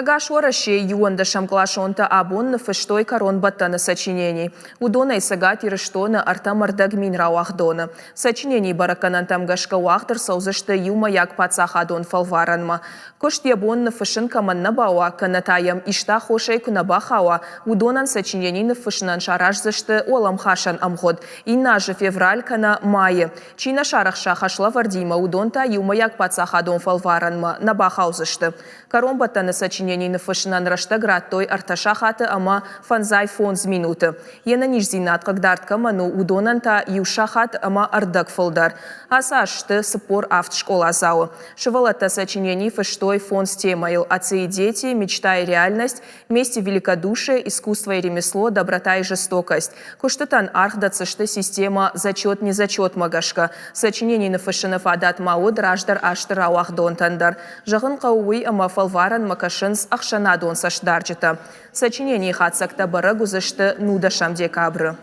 Ӕгас Уӕрӕсейы иуӕндӕсӕмкъласонтӕ абон ныффыстой кӕронбӕттӕны сочинени. Уыдонӕй Цӕгат Ирыстоны 43 рауагъдоны. Сочиненийы бӕрӕггӕнӕнтӕм гӕсгӕ уагъд ӕрцӕудзысты иумӕйаг паддзахадон фӕлварӕнмӕ. Куыст йӕ бон ныффыссын кӕмӕн нӕ бауа, кӕнӕ та йӕм исты аххосӕй куы нӕ бахауа, уыдонӕн сочинени ныффыссынӕн сараздзысты уӕлӕмхасӕн ӕмгъуыд иннӕ азы февраль кӕнӕ майы. Чи нӕ сарӕхса хӕслӕвӕрдимӕ, уыдон та иумӕйаг паддзахадон фӕлварӕнмӕ нӕ бахаудзысты. Кӕронбӕттӕны сочинени ныффыссынӕн рӕстӕг радтой ӕртӕ сахаты ӕмӕ 55 минуты. Йе нӕниздзинад хъыгдард кӕмӕн у, уыдонӕн та иу сахат ӕмӕ ӕрдӕг фылдӕр. Ацы аз сты 47 скъоладзауы. Сывӕллӕттӕ сочинени фыстой фондз темӕйыл «Отцы и дети», «Мечта и реальность», «Месть и великодушие», «Искусство и ремесло», «Доброта и жестокость». Куыстытӕн аргъ дӕтдзысты системӕ «Зачет-не зачет»-мӕ гӕсгӕ. Сочинени ныффыссыны фадат ма уыд раздӕр азты рауагъдонтӕн дӕр. Зӕгъын хъӕуы уый, ӕмӕ фӕлварӕнмӕ кӕсынц ӕхсӕнадон цӕстдарджытӕ. Сочиненийы хатдзӕгтӕ бӕрӕг уыдзысты нудӕсӕм декабры.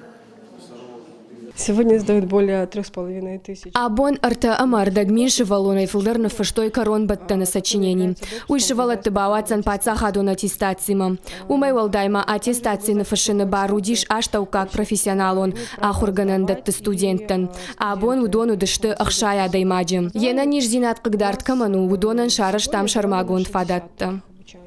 Сегодня сдают более трех с половиной тысяч. Абон ӕртӕ ӕмӕ ӕрдӕг мин сывӕллонӕй фылдӕр ныффыстой кӕронбӕттӕны сочинени. Уый сывӕллӕтты бауадздзӕн паддзахадон аттестацимӕ. Уымӕй уӕлдай ма аттестаци ныффыссыны бар уыдис астӕуккаг профессионалон ахуыргӕнӕндӕтты студенттӕн. Абон уыдон уыдысты 60 адӕймаджы. Йе нӕниздзинад хъыгдард кӕмӕн у, уыдонӕн сарӕзтам сӕрмагонд фадӕттӕ.